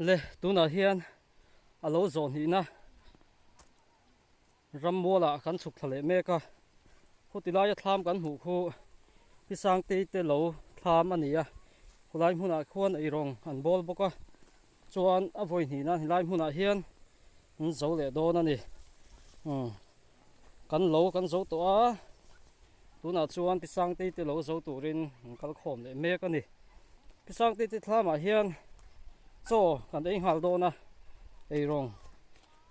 Le tunah hian a lo zawh hnihna rammualah kan chhuk thla leh mek a, khuti laia thlam kan hmuh khu hi Sangtei te lo thlam a ni a, khulai hmunah khuan eirawng an bawl bawk a, chuan a vawi hnihna helai hmunah hian an zo leh dawn a ni. Umm kan lo kan zo tawh a, tunah chuan Pi Sangtei te lo zo turin an kal khawm leh mek a ni. Pi Sangtei te thlamah hian chaw kan ei nghal dawn a, eirawng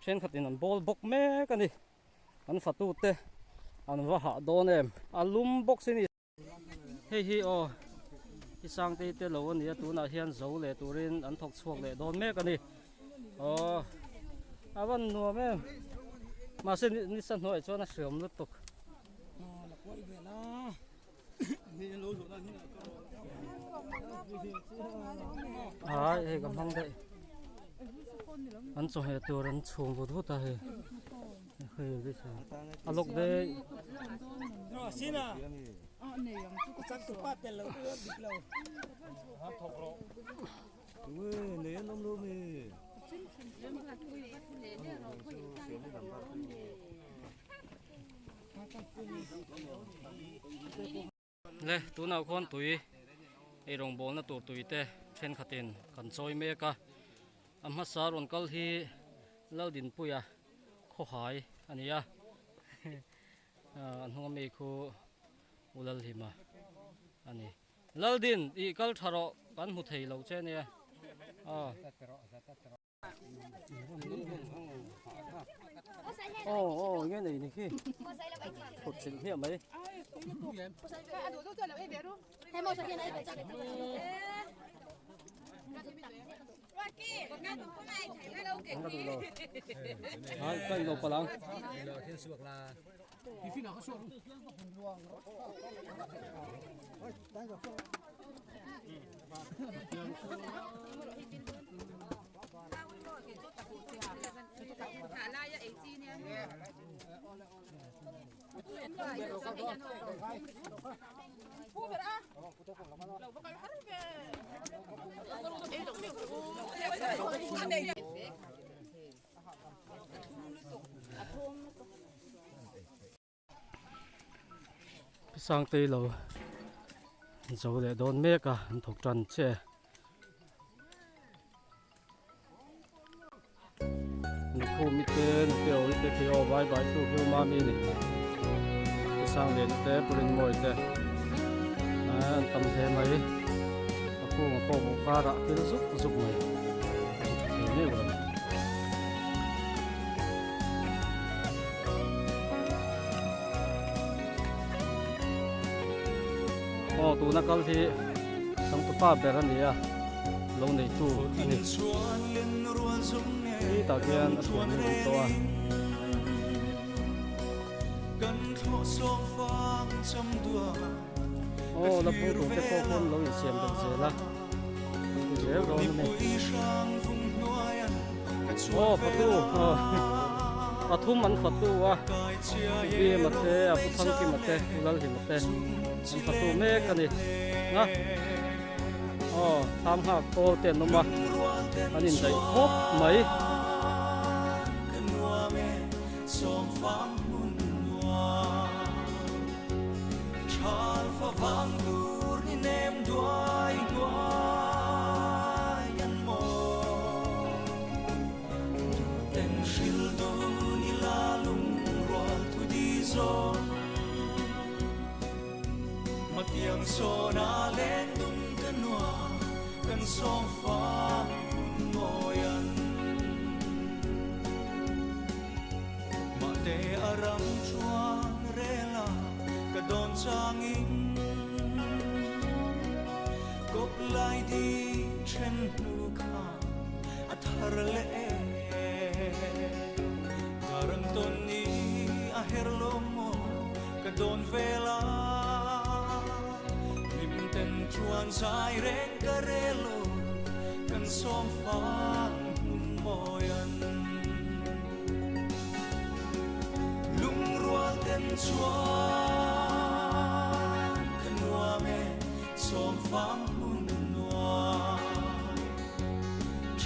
thenkhatin an bawl bawk mek a ni. An fatute an va hah dawn em, a lum bawk si ni. Hei hi aw i Sangtei te lo a nia tunah hian zo leh turin an thawk chhuak leh dawn mek a ni aw a van nuam em mahse nisa hnuaiah chuan a hriam lutuk. Hai hei ka hmang daih an chawhmeh tur an chhum vut vut a hei. A lawk daih. Le tunah khuan tui eirawng bawlna tur tui te thenkhatin kan chawi mek a a hmasa rawn kal hi Laldinpuia khawhai a ni a a hnung ami khu U Lalhima a ni. Laldin ih kal tha rawh kan hmu thei lo che nia aw. Aw aw nge nei ni khi thut chilh hmiah mai. Ka duh lo. Hai ka in lo palh ang. Sangtei lo zo leh dawn mek a an thawk tan che Nukhumi te Nuteawi te khi aw vai vai tu khi Umami ni Sangliana te Purinmawii te an tam hle mai a kunga pawh hmuh karah thil zuk zuk mai a tha thei ngei lo. Aw tuna kal hi changtupa ber a ni a lo neitu a ni khi tah khian a thian in an tawh a. Aw la pung tur te pawh khawn lo insiam belh zel a ti zel dawn a ni. Aw fatu aw pathum an fatu a Pu Bima te a Pu Thangkima te Pu Lalhima te an fatu mek a ni nga aw thlam nghak pawl te an awm a an indaih khawp mai.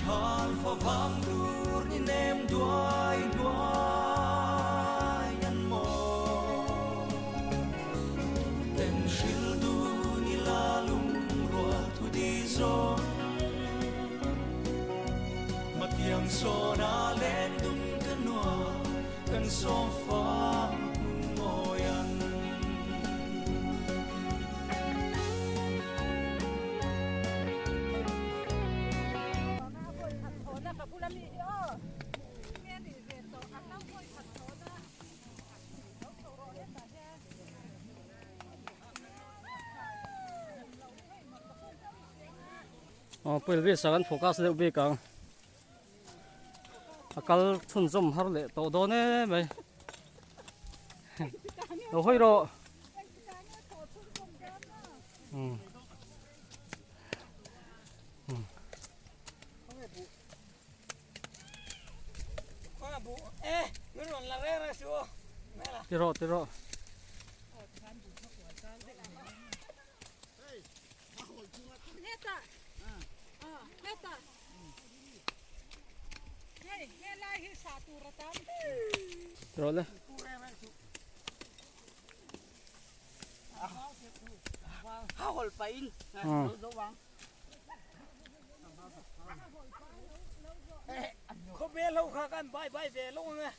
Thal favang tur ni nem duai duai an maw. Ten hril dun ila lungrual thu di zawng. Matiang sawn a len dun ka nuam kan sawm fang hmun mawi an. Aw Pu Elvis a kan focus deuh bik ang a kal chhunzawm har leh tawh dawn em mai lo hawi rawh umm Ti rawh ti rawh. Ti rawh le.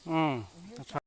Umm a tha.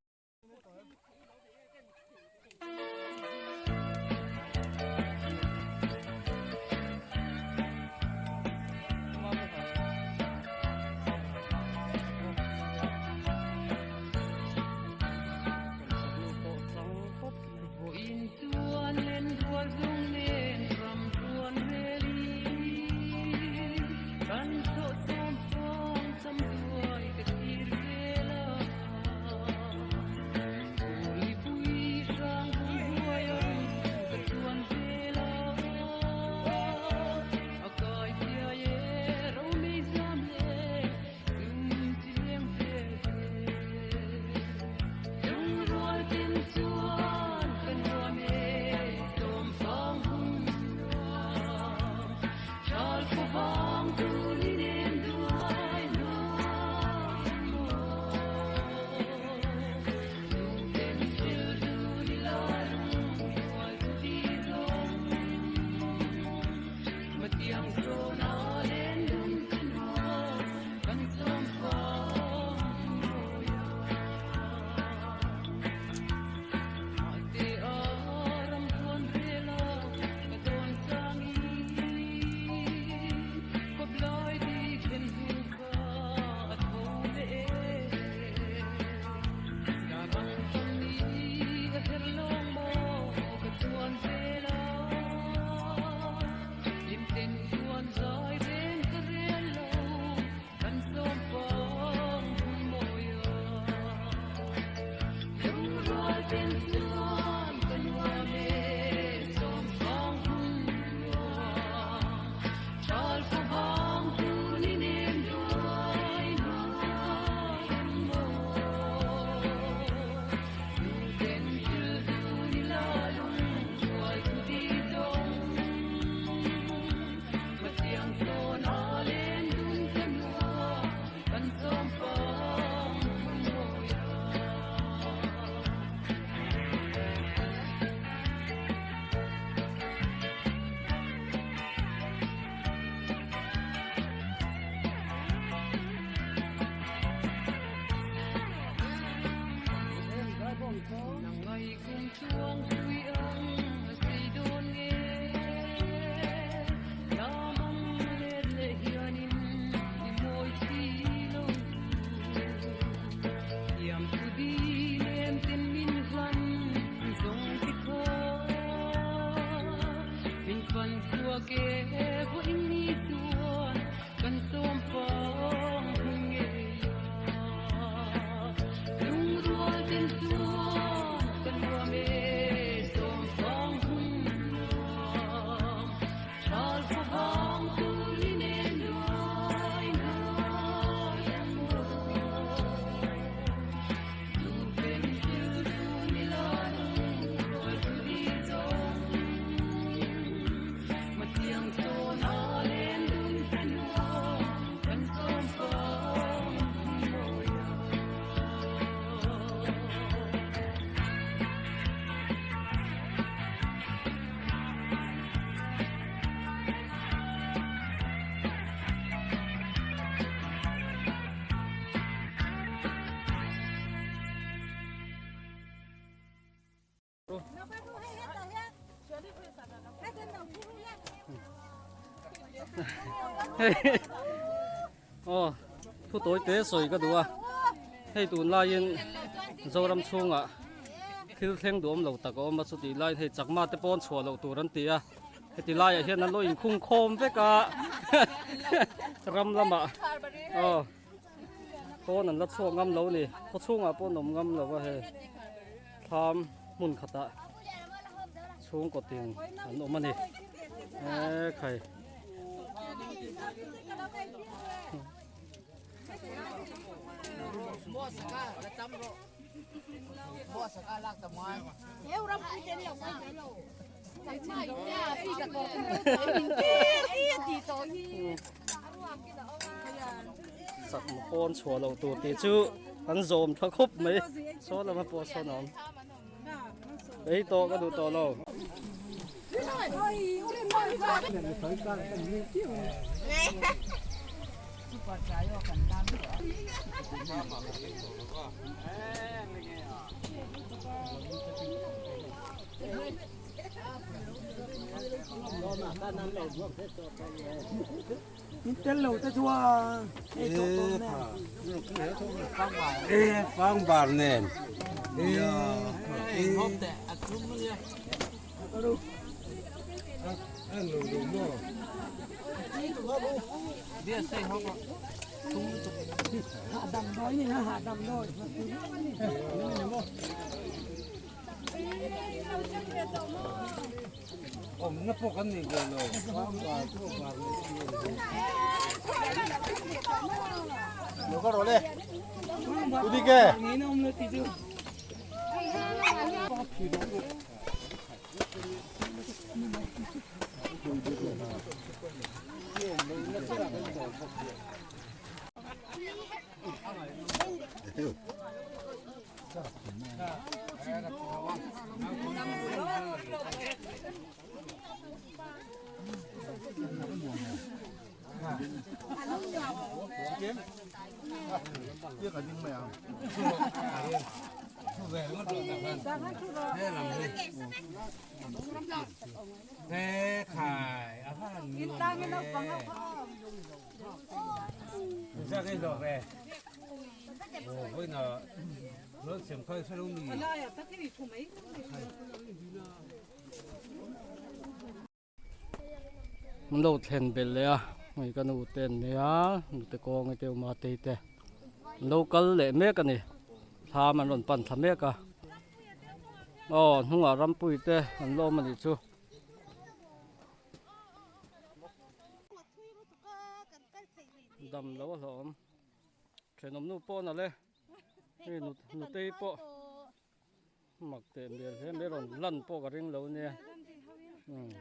Hei aw thu tawi te sawi ka duh a hei tunlaiin Zoram chhungah thil thleng duhawm lo tak a awm a chutih laiin hei chakma te pawn chhuah loh tur an ti a heti laiah hian an lo inkhung khawm vek a ram lamah aw pawn an la chhuak ngam lo a ni khaw chhungah pawh an awm ngam lo a hei thlam hmun khatah chhungkaw tin an awm a ni e khai. Chakma pawn chhuah loh tur tih chu an zawm tha khawp mai saw lama pawh sawn a awm ei tawh ka duh tawh lo. An lo thlen belh leh a hei ka nu te an nei a nute kawnga te uma tei te an lo kal leh mek a ni thlam an rawn pan thla mek a aw hnungah rampui te an la awm a nih chu. Dam lo a hlawm thenawm nu pawh nalh e hei nutei pawh. Mak teh hmel hle mai rawn lan pawh ka ring lo nia umm.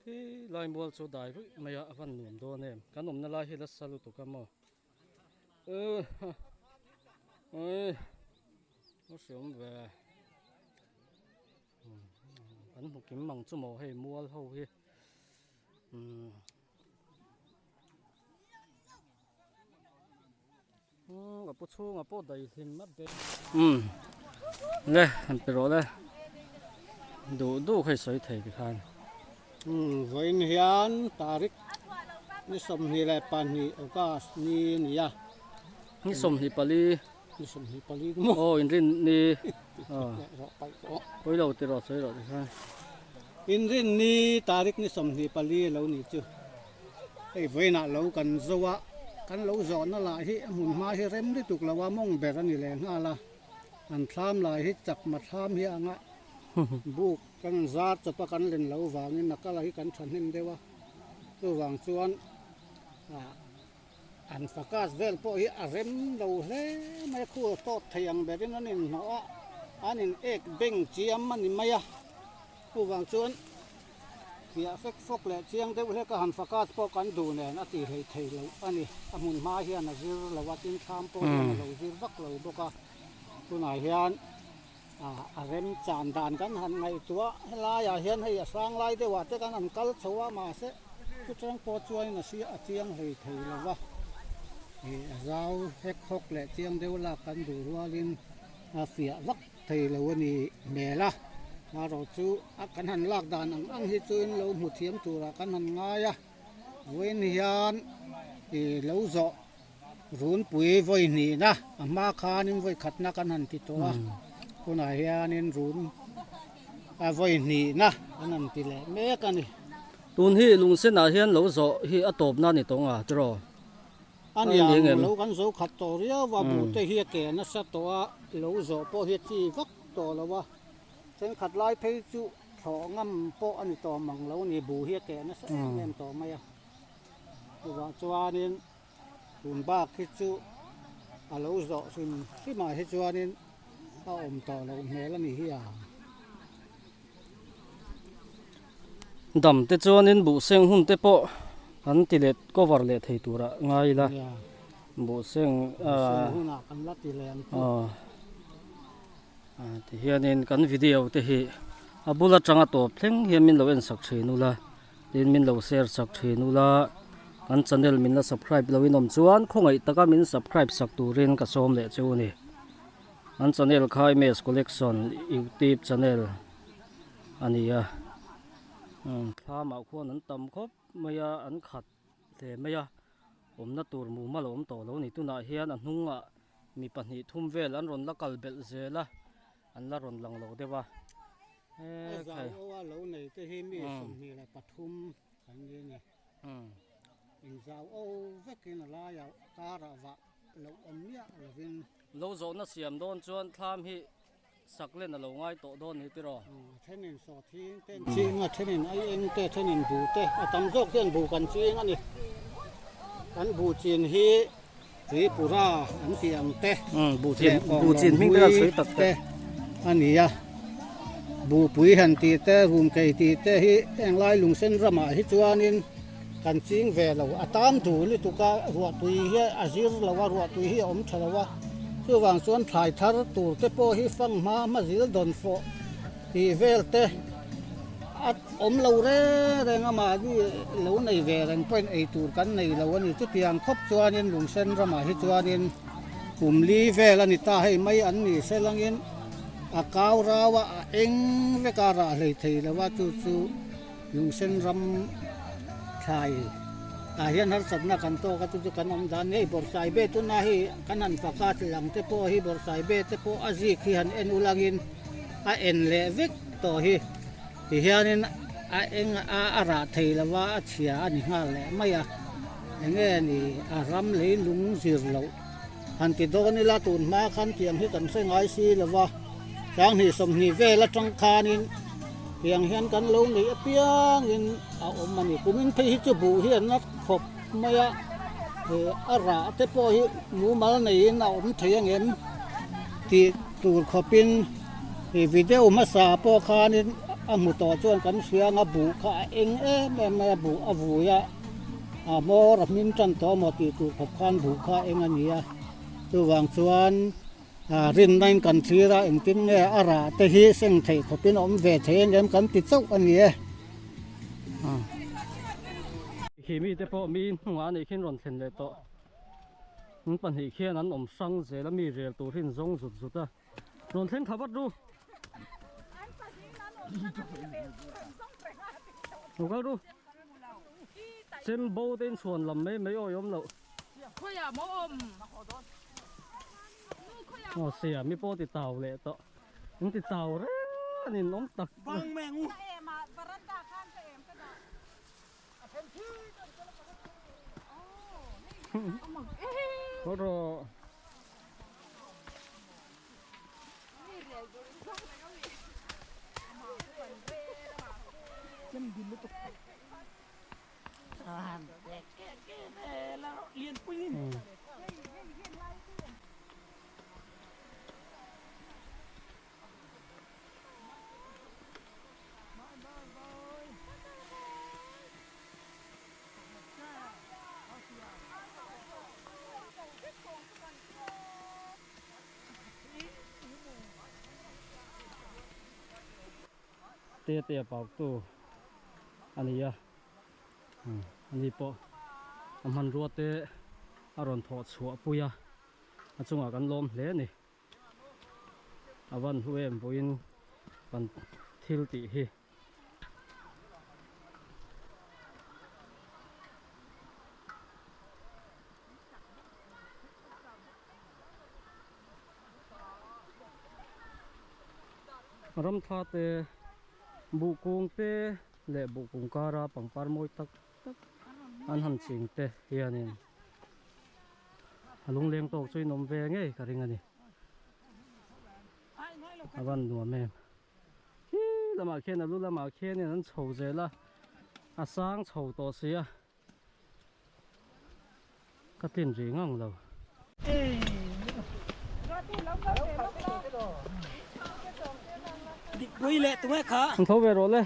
Khi lai mual chu dai ruih mai a a van nuam dawn em kan awmna lai hi nasa lutuk a maw ui a hriam ve kan hmu kim mang chu maw hei mual ho hi umm a pu chhunga pawh daihlim a be umm le han pe rawh le duh duh kha i sawi thei tikhan umm vawiin hian tarik ni 22 August ni a ni a ni 24 ni 24 maw aw inrin ni aw pawi lo ti rawh sawi rawh tikhan inrin ni tarik ni 24 a lo ni chu. Hei vawiinah lo kan zo a, kan lo zawhna lah hi a hmun hma hi rem lutuk lo a, mawng ber a ni leh nghal a, an thlam lai hi chakma thlam hi a ang a, buk kan zar chawp a kan len lo vangin a kala hi kan thahnem deuh a, chuvang chuan ah an focus vel pawh hi a rem lo hle mai a, khu a tawt thei ang berin an inhnawh a, an in ek beng chiam a ni mai a, chuvang chuan. Fiah fek fawk leh chiang deuh hlek a han fakat pawh kan duh nen a tih hleih theih loh a ni. A hmun hma hian a zir lo a, tin thlam pawh hian a lo zir vak lo bawk a. Tunah hian A rem chan dan kan han ngaihtuah helaiah hian hei a hrang lai deuhah te kan han kal chho a mahse chutang pawh chuanin a si a chiang hlei thei lo va ih a zau hek hawk leh chiang deuh lak kan duh rualin a fiah vak thei lo a ni hmel a marawh chu a kan han lak dan ang ang hi chuin lo hmu thiam turah kan han ngai a vawiin hian ih lo zawh. Runpui vawi hnihna a hma khanin vawi khatna kan han ti tawh a, tunah hianin run a vawi hnihna kan han ti leh mek a ni. Tun hi lungsenah hian lo zawh hi a tawpna a ni tawh nga tiraw? A ni ang, lo kan zo khat tawh riau a, buhte hi a ke nasa tawh a, lo zawh pawh hi a chi vak tawh lo a, thenkhat lai phei chu thlawh ngam pawh a ni tawh mang lo a ni, buh hi a ke nasa em em tawh mai a, chuvang chuanin. Tun bak hi chu a lo zawh hrim hrim ah hi chuanin a awm tawh loh hmel a ni hi a. Dam te chuanin buh seng hun te pawh an ti leh cover leh thei turah ngai ila buh seng buh seng hunah kan la ti leh ang chu. Tihianin kan video te hi a bul atanga tawp thleng hian min lo en sak thin ula. Tin min lo share sak thin ula, kan channel min la subscribe lo in awm chuan khawngaih taka min subscribe sak turin ka sawm leh chu a ni. Kan channel kha Images Collection YouTube channel a ni a, thlamah khuan an tam khawp mai a, an khat hle mai a, awmna tur mumal a awm tawh lo a ni. Tunah hian a hnungah mi pahnih thum vel an rawn la kal belh zel a, an la rawn lang lo deuh a. A zau aw a lo nei te hi mi 23 kan ni a ni. Inzau aw vekin a laiah karah vah loh awm miah lovin. Lo zawhna siam dawn chuan thlam hi sak len a lo ngai tawh dawn ni tiraw? A thenin sawhthing te an ching a, thenin aieng te, thenin buh te, a tam zawk hian buh kan ching a ni. Kan buh chin hi Tripura an tih ang te leh Kawnglawng hlui te a ni a, Buhpui han tih te, Rumkei tih te hi englai lungsen ramah hi chuanin kan ching ve lo. A tam duh lutuk a, ruahtui hi a zir lo a, ruahtui hi a awm tha lo a, chuvang chuan thlai thar tur te pawh hi fang hma hma zil dawn fawh tih vel te a awm lo reng reng a, mahni lo nei ve reng pawhin ei tur kan nei lo a ni. Chutiang khawp chuanin Lungsen ramah hi chuanin kum li vel a ni ta, hei mai an ni se langin a kau rau a, a eng vek a rah hlei thei lo a, chu chu Lungsen ram thlai tah hian harsatna kan tawk a, chu chu kan awm dan ngei. Bawrhsai be tuna hi kan han fak a, tilang te pawh hi bawrhsai be te pawh a zik hi han en ulangin a en leh vek tawh hi. Tihianin a eng a a rah thei lo va, a chhia a ni nghal leh mai a. Enge ni a ram leilung zir loh han ti dawn ila tun hma khan tiang hi kan hre ngai si lo va, 20 20 vel atang khanin tiang hian kan lo neih apiangin a awm a ni. Kumin phei hi chu buh hi an la khawp mai a, a rah te pawh hi mumal neiin a awm thei angem tih tur khawpin Ih video hmasa pawh khanin a hmu tawh chuan kan hria ang a buh kha a eng em em mai a buh a vui a a hmawr a hmin tan tawh maw tih tur khawp khan buh kha a eng a ni a chuvang chuan ah rinna in kan thlir a engtin nge a rah te hi seng theih khawpin a awm ve thei ang em kan ti chauh a ni e. Khi mite pawh mi hnungah a nih khian rawn thlen leh tawh an pahnih khian an awm hrang zel a mi rel tur hi an zawng zut zut a. Rawn thleng thla vat ru. Lo kal ru. Chem bo te in chhuan lam mai mai awi awm loh. Aw sia mi pawh ti tau leh tawh. In ti tau reng a ni awm tak. Haw rawh. Tetea Pautu a ni a ani pawh a hmanrua te a rawn thawh chhuah pui a a chungah kan lawm hle a ni a van hlu em vawiin kan thil tih hi. Ramthla te buh kung te leh buh kung kara pangpar mawi tak tak an han ching te hianin a lungleng tawk chu in awm ve ngei ka ring a ni a van nuam em. Khi lamah khian a lu lamah khianin an chho zel a a sang chho tawh si a ka tlin rih ngang lo. An tho ve rawh le.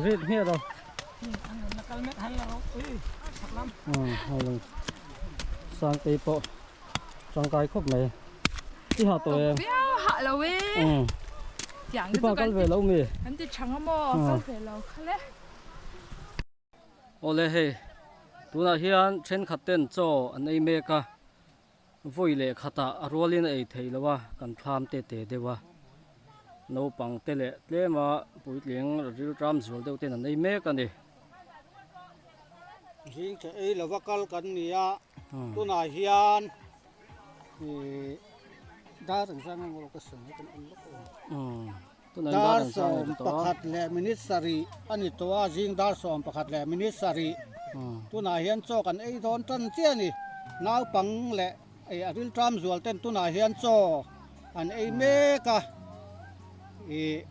Rit nge lo. Sangtei pawh tangkai khawp mai. I ha tawh em? Viau ha lo e. Tiang I pa kal ve lo mi? Kan ti thang a maw kal ve lo khal e. Awle hei tunah hian thenkhat ten chaw an ei mek a. Vawi leh khatah a rualin a ei theih loh a, kan thlam te te deuh a. Naupang te leh tlema puitling rilram zual deuh ten an ei mek a ni. Zing che ei lova kal kan ni a, tunah hian ih dar engzah nge maw ka sawi mai kan en lawk a ni. Dar 11 leh minute sarih a ni tawh a, zing dar 11 leh minute sarih tunah hian chaw kan ei dawn tan chiah a ni. Naupang leh ih a rilṭam zual ten tunah hian chaw an ei mek a, ih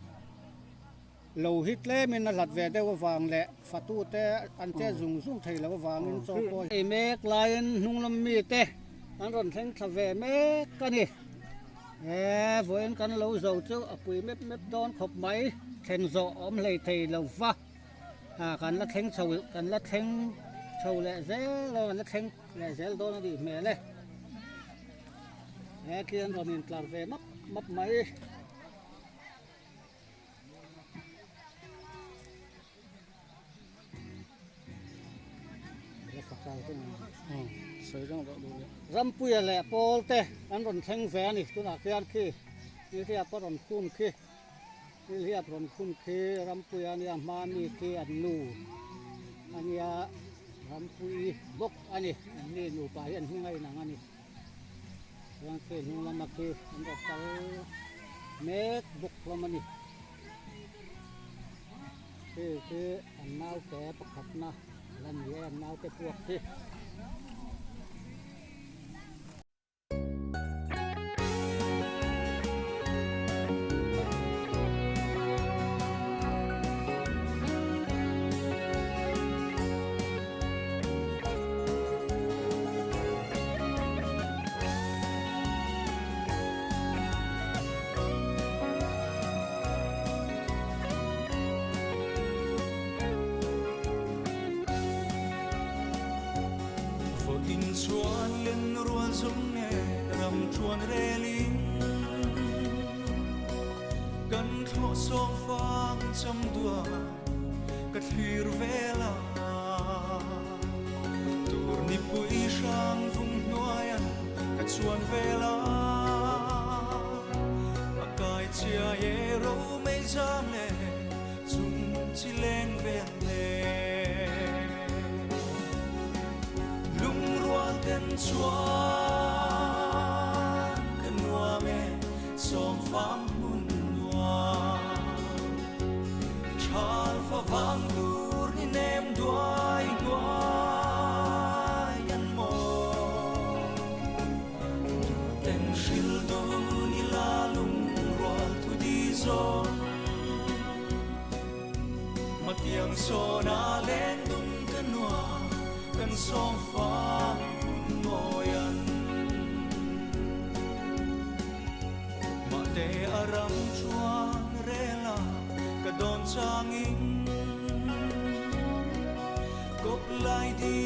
lo hi tlemin a hlat ve deuh avang leh fatute an chet zung zung thei loh avangin chaw pawh ei mek laiin hnung lam mite an rawn thleng thla ve mek a ni. He vawiin kan lo zo chu a pui mep mep dawn khawp mai, thlen zawh a awm hlei thei lo va, ah kan la thleng chho kan la thleng chho leh zel a, kan la thleng leh zel dawn a nih hmel e, he khi an rawn intlar ve map map mai. Rampuia leh pawl te an rawn thleng ve a ni tunah khian khi nihliap a rawn khum khi nihliap rawn khum khi Rampuia ania hma mi khi an nu ania Rampuii bawk a ni an ni nupa hi an hming a inang a ni chuan khi hnung lama khi an rawn kal mek bawk hlawm a ni. Hei hi an naute pakhatna a la ni e an naute puak hi. Vawin chuan len rual zawng nge ram chuan relin Kan thlawh sawm fang cham duah ka thlir vel a Tur nipui hrang vung hnuaiah ka chuan vel a A kai chia e ro mei zam le chung chi leng vel le Lungrual ten chuan ka nuam e sawm fam hmun nuam Thal fa vang tur ni nem duai hnuai an maw Ten hril dun i la lungrual thu di zawng Matiang sawn a leng dun ka nuam kan sawm fam hun mawi an Mahte a ram chuan rel a ka dawn changin Kawp lai di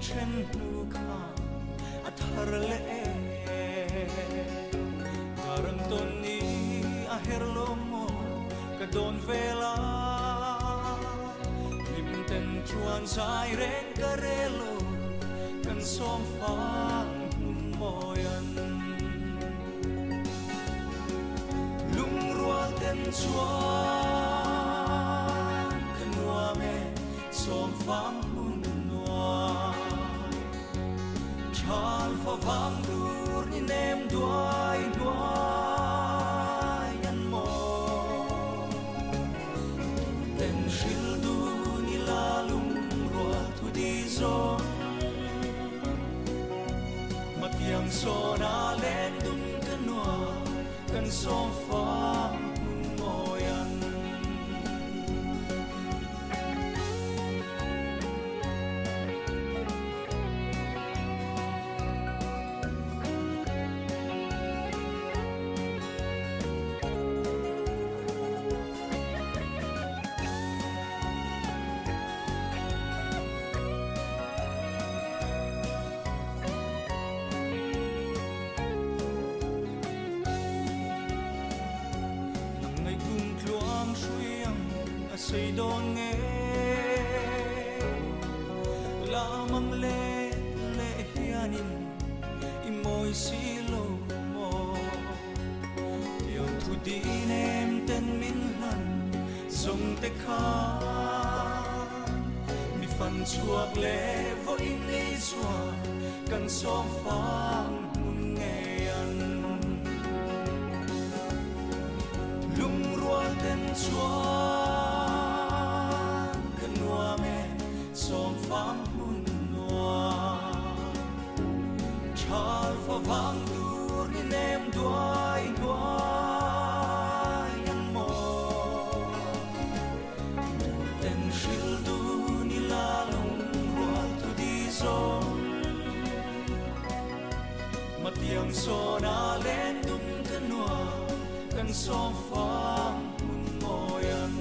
then hnu kha a thar leh e. Darang tawn ni a her lo maw ka dawn vel a Hlim ten chuan zai reng ka rel lo kan sawm fang hmun mawi an Lungrual ten chuan ka nuam e sawm fang hmun nuam Thal fa vang tur ni nem duai hnuai an maw Ten hril dun i la lungrual thu di zawng Matiang sawn a len dum ka nuam kan sawm fang hmun mawi an. Nang ngaih kum tluang hrui ang a sei dawn nge Lamang leh leh hianin i mawi si lo maw Tiang thu din em ten min hlan zawng te kha Mi fan chhuak leh vawiin ni chuan kan sawm fang hmun ngei an Lungrual ten chuan ka nuam e sawm fang hmun nuam Thal fa vang tur ni nem duai hnuai an maw Ten hril dun i la lungrual thu di zawng Matiang sawn a len dum ka nuam kan sawm fang hmun mawi an.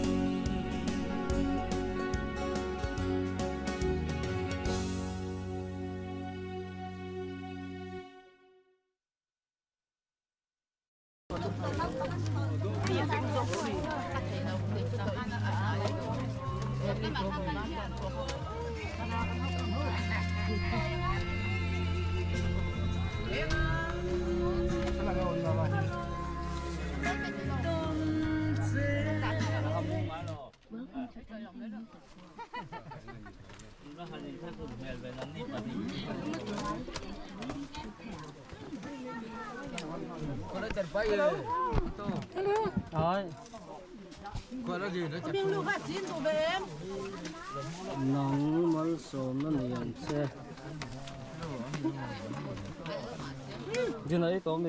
Nang malsawmna nei ang che. Dina i tawm e.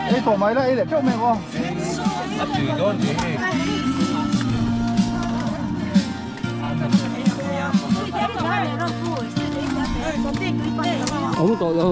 Ei tawh mai la ei leh teuh mai ang aw. A tui dawn tih hi. Awm tawh lo.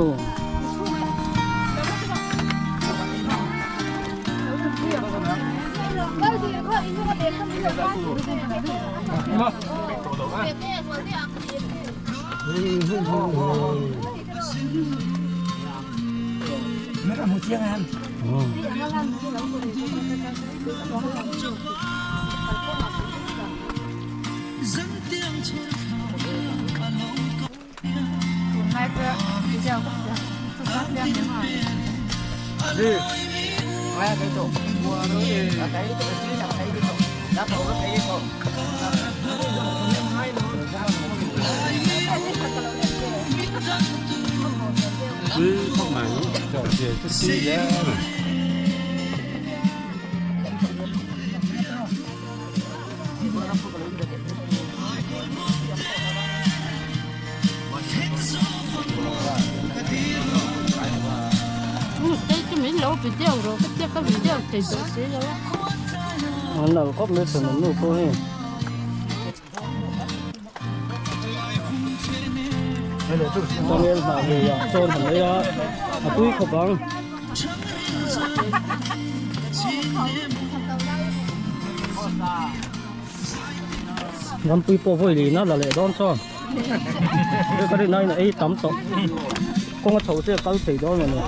An lo khawp mai thin nu pawh hi. Changel hnah ve ah chawn han ei a, a tui khawp ang. Rampui pawh vawi lina la leh dawn chuan ka rin aiin a ei tam tawh kawng a chho se a kal thei dawn a ni.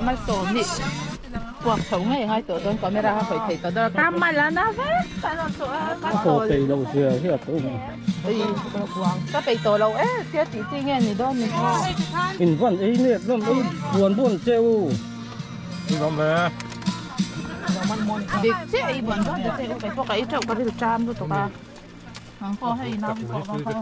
Malsawm nih puak chho ngei ngai tawh dawn camera kha hawi thei tawh dawn a ka mal a na vek ka rawn chhuah a ka A haw peih loh zia hi a tawh mai. Ei ka peih tawh lo e tia tih chi nge ni dawn ni. In van ei nep lam ei buan buan che u. Dik chiah ei buan buan ta che u kei pawh ka ei teuh ka ril ṭam lutuk a. Ang pawh hei nau hi pawh vang kha.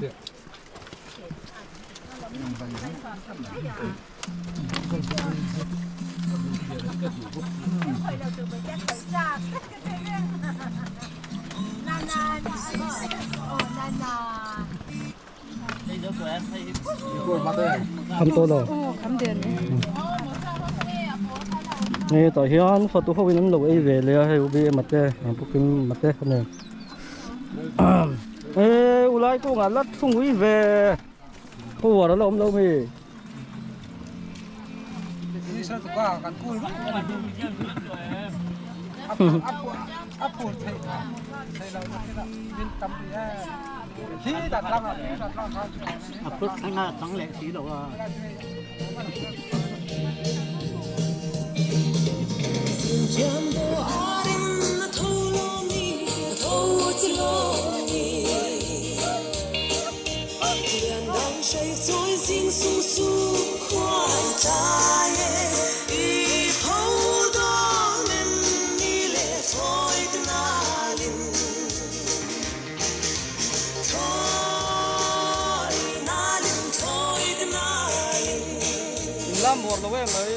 Kham tawh lo. Hei tah hian fatu ho in an lo ei ve leh a hei UBM a te ang bawkin mate a nen. Eee ulai kawngah la thungui ve power a la awm lo mi. A phut thleng a chang leh si lo a. Lam muar lo em mai.